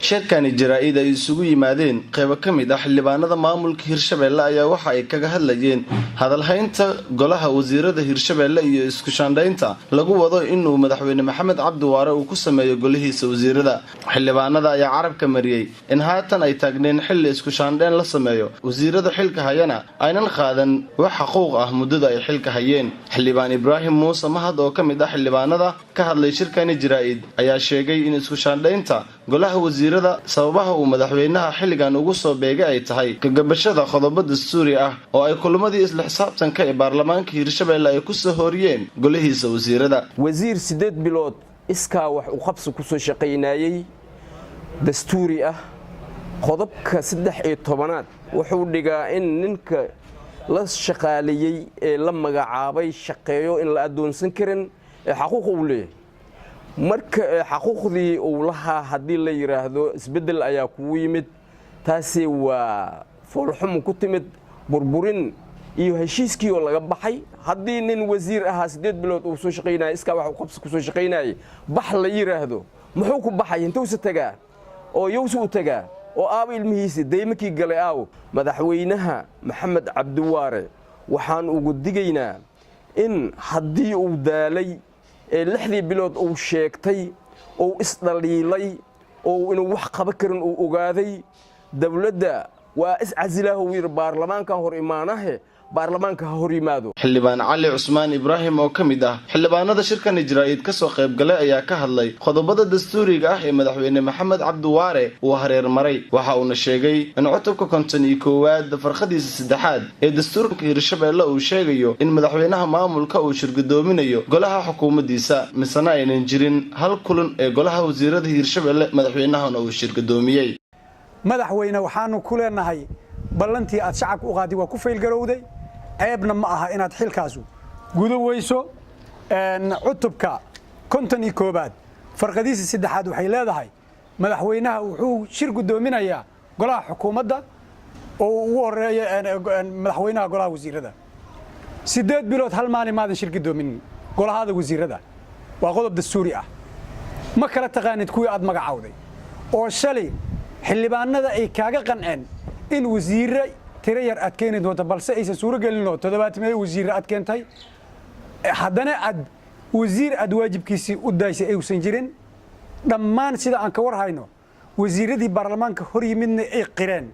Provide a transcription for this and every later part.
Shirkani jaraa'id ay isugu yimaadeen qeybo ka mid ah xildhibaanada maamulka Hirshabelle ayaa waxa ay kaga hadlayeen hadalhaynta golaha wasiirada Hirshabelle iyo isku shaandhaynta lagu wado inuu Madaxweyne Maxamed Cabdi Waare uu ku sameeyo golihiisa wasiirada. Xildhibaanada ayaa carabka mariyey in haatan ay taagneen xilli isku shaandhayn la sameeyo, wasiirada xilka hayana aynan qaadan wax xaquuq ah muddada ay xilka hayeen. Xildhibaan Ibraahim Muuse Mahad oo ka mid ah xildhibaanada ka hadlay shirkani jaraa'id ayaa sheegay in isku shaandhaynta golaha wasiirada sababaha uu madaxweynaha xilligan ugu soo beegay ay tahay kagabashada qodobo dastuuri ah oo ay kulamadii isla xisaabtanka ee baarlamaanka Hirshabelle ay kusoo horiyeen golihiisa wasiirada. Wasiir 8 bilood iskaa wax u qabsi ku soo shaqaynayey, dastuuri ah, qodobka 13aad wuxuu dhigaa in ninka la shaqaaleeyey ee la magacaabay shaqeeyo in la addoonsan karin ee xaquuq uu leeyahay. Marka xaquuqdii uu lahaa haddii la yidhaahdo isbeddel ayaa kugu yimid, taasi waa foolxumu ku timid, burburin iyo heshiiskii oo laga baxay. Haddii nin wasiir ahaa 8 bilood uu soo shaqaynaya, iskaa wax u qabsi ku soo shaqaynayay, bax la yidhaahdo, muxuu ku baxay? Intuuse tagaa oo yowse u tagaa oo aaba ilmihiisa deymakii galay aawo? Madaxweynaha Maxamed Cabdiwaare waxaan ugu digaynaa in haddii uu daalay ee 6dii bilood uu sheegtay uu isdhaliilay oo inuu wax qaban karin uu ogaaday, dowladda waa iscasilaah uu yidhi, baarlamaankan hor imaanahe, baarlamaanka ha hor yimaado. Xildhibaan Cali Cusmaan Ibraahim oo ka mid ah xildhibaanada shirkan jaraa'id kasoo qaybgalay ayaa ka hadlay qodobada dastuuriga ah ee Madaxweyne Maxamed Cabdiwaare uu hareer maray. Waxa uuna sheegay in cutubka 51aad farqadiisa saddexaad ee dastuurka Hirshabelle uu sheegayo in madaxweynaha maamulka uu shirgudoominayo golaha xukuumaddiisa, misena aynan jirin hal kulan ee golaha wasiirada Hirshabelle madaxweynahana uu shirgudoomiyey. Madaxweyne, waxaanu ku leenahay ballantii aad shacabka u qaaday waa ku faylgarowday. Ceebna ma aha inaad xilkaasu gudo weyso. Cutubka 51aad farqadiisa saddexaad waxay leedahay madaxweynaha wuxuu shir guddoominayaa golaha xukuumadda oo ugu horeeya madaxweynaha golaha wasiirada. 8 bilood hal maalin maadan shir guddoominin golahaada wasiirada. Waa qodob dastuuri ah. Ma kala taqaanid kuwii aad magacawday oo shalay xildhibaanada ay kaaga qanceen in wasiirre tiro yar aad keeni doonto, balse aysan suuro gelinoo toddobaatmeeyo wasiirre aad keentay. Haddana aad wasiir aad waajibkiisii u daysay aysan jirin. Dhammaan sida aan ka war hayno, wasiirradii baarlamaanka hor yimidna ay qireen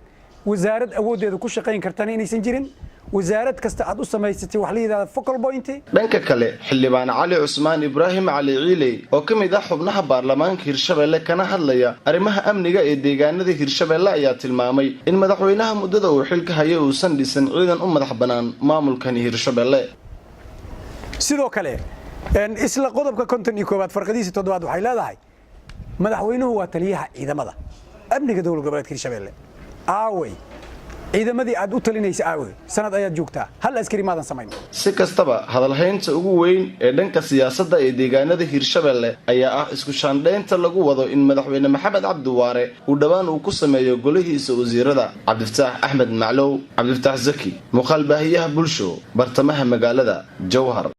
wasaarad awooddeeda ku shaqayn kartana inaysan jirin, wasaarad kasta aad u samaysatay wax la yidhahda focal point. Dhanka kale, xildhibaan Cali Cusmaan Ibraahim Cali Ciiley oo ka mid ah xubnaha baarlamaanka Hirshabelle kana hadlaya arrimaha amniga ee deegaanada Hirshabelle ayaa tilmaamay in madaxweynaha muddada uu xilka hayay uusan dhisan ciidan u madax bannaan maamulkani Hirshabelle. Sidoo kale, isla qodobka 51aad farqadiisa toddobaad waxay leedahay madaxweynuhu waa taliyaha ciidamada amniga dowlad goboleedka Hirshabelle. Aawey ciidamadii aad u talinaysa? Aawey? Sanad ayaad joogtaa, hal askari maadan samayn. Si kastaba, hadalhaynta ugu weyn ee dhanka siyaasadda ee deegaanada Hirshabelle ayaa ah isku shaandhaynta lagu wado in Madaxweyne Maxamed Cabdi Waare uu dhowaan uu ku sameeyo golihiisa wasiirada. Cabdifataax Axmed Maclow, Cabdifataax Zaki, muuqaal baahiyaha Bulsho, bartamaha magaalada Jowhar.